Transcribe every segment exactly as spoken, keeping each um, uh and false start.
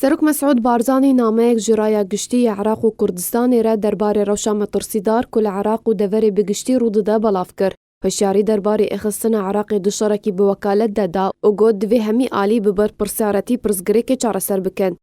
Serok Mesûd Barzanî nameyek ji Raya Giştî ya Iraq û Kurdistanê re derbarê rewşa metirsîdar ku li Iraq û deverê bi giştî rû dide belav kir. Hişyarî derbarê êxistina Iraqê di şerekî bi wekalet de da û got, divê hemî alî bi berpirsiyaretî pirsgirêkê çareser bikin.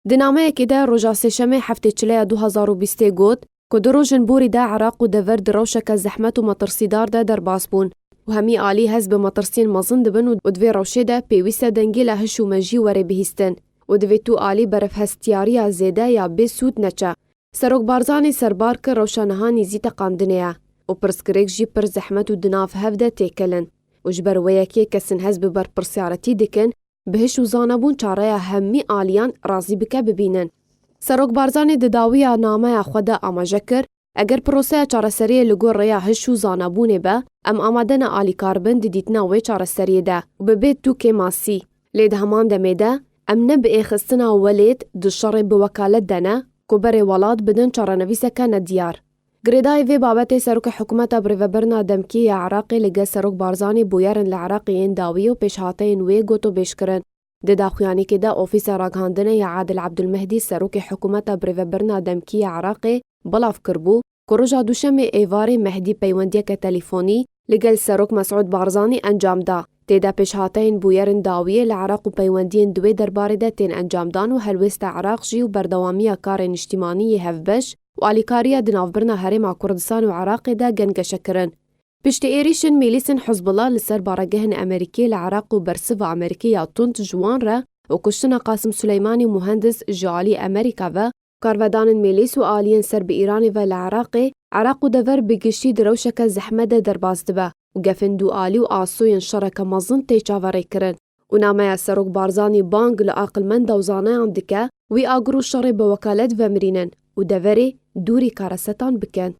Di nameyekê de roja Sêşemê heftê çileya du hezar û bîstê got ku du rojên borî de Iraq û dever di rewşeke zehmet û metirsîdar de derbas bûn û hemî alî hest bi metirsiyên mezin dibin û, û di vê rewşê de pêwîst e dengê li hiş û mejî were bihîstin û divê tu alî berevhestiyariya zêde ya bê sûd neçe. Serok Barzanî serbar kir rewşa niha nîzî teqandinê ye û pirsgirêk jî pir zehmet û di nav hev de têkelin û ji ber wê yekê kesên hest bi berpirsiyaretî dikin, bi hiş û zanebûn çareya hemî aliyan razî bike bibînin. Serok Barzanî di dawiya nameya xwe de amaje kir, eger proseya çareseriyê li gor rêya hiş û zanebûnê be, em amade ne alîkar bin di dîtina wê çareseriyê de û bi bê tûkê masî. Lê di heman demê de em ne bi êxistina welêt di şerê bi wekalet de ne ku berê welat bidin çarenivîseke nediyar. Girêdayî vê babetê Serokê Hikûmeta Birêvebirina Demkî ya Iraqê li gel Serok Barzanî bûyerin li Iraqê yên dawî û pêşhateyên wê gotobêj kirin. Di daxuyanîkê de Ofîsa Ragihandinê ya Adil Abdulmehdî Serokê Hikûmeta Birêvebirina Demkî ya Iraqê belav kiribû ku roja Duşemê êvarê Mehdî peywendiyeke telîfonî li gel Serok Mesûd Barzanî encam da. Tê de pêşhateyên bûyerên dawiyê li Iraq û peywendiyên di wê derbarê de tên encamdan û helwêsta Iraq jî û berdewamiya karê niştîmanî yê hevbeş û alîkariya di navbirina Herêma Kurdistan û Iraqê de gengeşe kirin. Piştî êrîşên mîlîsên Hizbullah li ser baregehên Amerîkî li Iraq û bersiva Amerîkî ya tund ji wan re û kuştina Qasim Suleymanî muhendis ji alî Amerîka ve, karvedanên mîlîs û aliyên ser bi Îranê ve li Iraqê, Iraq û dever bi giştî di rewşeke zehmet de derbas dibe û gefên du alî û asoyên şereke mezin tê çaverêkirin. Û nameya Serok Barzanî bang li aqilmenda û zaneyan dike, wî agir û şerê bi wekalet vemirînin û deverê dûrî karesetan bikin.